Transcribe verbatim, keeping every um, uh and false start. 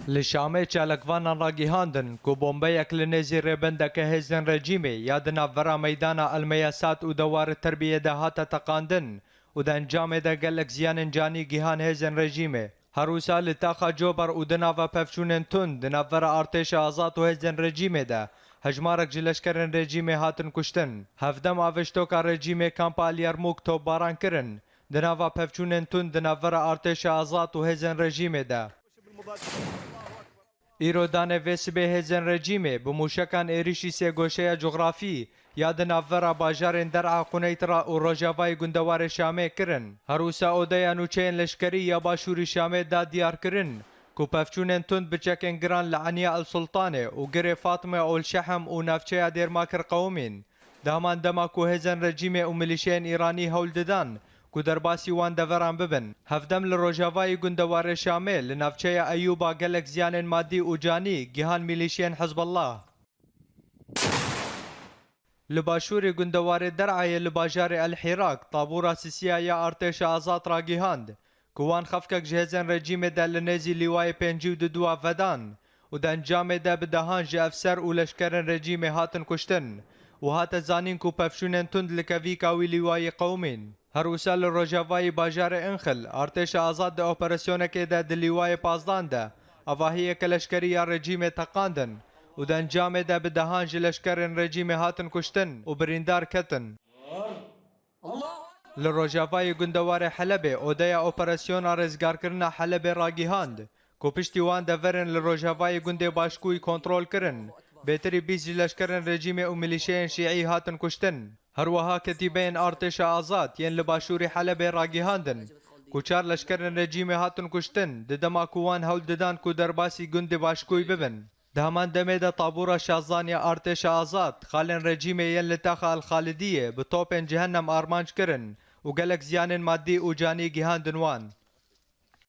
Li Şamê çalakvanan ragihandin ku bombeyek li nêzî rêbendeke hêzên rejîmê ya di navbera meydana Elmeyesat û dewar Terbiyê de hate teqandin û di encamê de gelek ziyanên canî gihan hêzên rejîmê. Her wisa li taxa Cober û di nava pevçûnên tund di navbera artêşa azad û hêzên rejîmê de hejmarek ji leşkerên rejîmê hatin kuştin. Hevdem avêştoka rejîmê kampa El Yermûk topbaran kirin. Di nava pevçûnên tund di navbera artêşa azad û hêzên rejîmê de. Îro danê vê sibê hêzên rejîmê bi mûşekan êrîşî sê goşeya cografî ya di navbera bajarên Der'a, Quneytra û rojavayê gundewarê Şamê kirin. Her wisa odeya nûçeyên leşkerî ya başûrî Şamê da diyarkirin ku pevçûnên tund bi çekên giran li Eniya El Sultanê û Girê Fatme û El Şehem û navçeya Dêrmakir qewimîn. Di heman dema ku hêzên rejîmê û milîşeyên Îranî hewl didan ku derbasî wan deveran bibin, hevdem li rojavayî gundewarê Şamê li navçeya Eyûba gelek ziyanên madî û canî gihan milîşeyên Hizbullah. Li başûrê gundewarê Der'ayê li bajarê El Hîrak tabûra sisiya ya artêşa azad ragihand ku wan xefkek ji hêzên rejîmê de li nêzî lîwayê pêncî û du dua vedan û di encamê de bi dehan ji efser û leşkerên rejîmê hatin kuştin û hate zanîn ku pevçûnên tund li kevîka wî lîwayî qewimîn. Her wisa li rojavayî bajarê Inxil, artêşa azad di operasyonekê de di lîwayê pazdan de avahiyeke leşkerî ya rejîmê teqandin û di encamê de bi dehan ji leşkerên rejîmê hatin kuştin û birîndar ketin. Li rojavayê gundewarê Helebê odeya operasyona rêzgarkirina Helebê ragihand ku piştî wan deverên li rojavayê gundê Başkûyî kontrol kirin, bêtirî bîst ji leşkerên rejîmê û milîşeyên şîî hatin kuştin. Her wiha ketîbeyên artêşa azad yên li başûrî Helebê ragihandin ku çar leşkerên rejîmê hatin kuştin, di dema ku wan hewl didan ku derbasî gundê Başkûyî bibin. Di heman demê de tabûra şazdan ya artêşa azad, xalên rejîmê yên li taxa El Xalidiyê bi topên cehennem armanc kirin û gelek ziyanên madî û canî gihandin wan.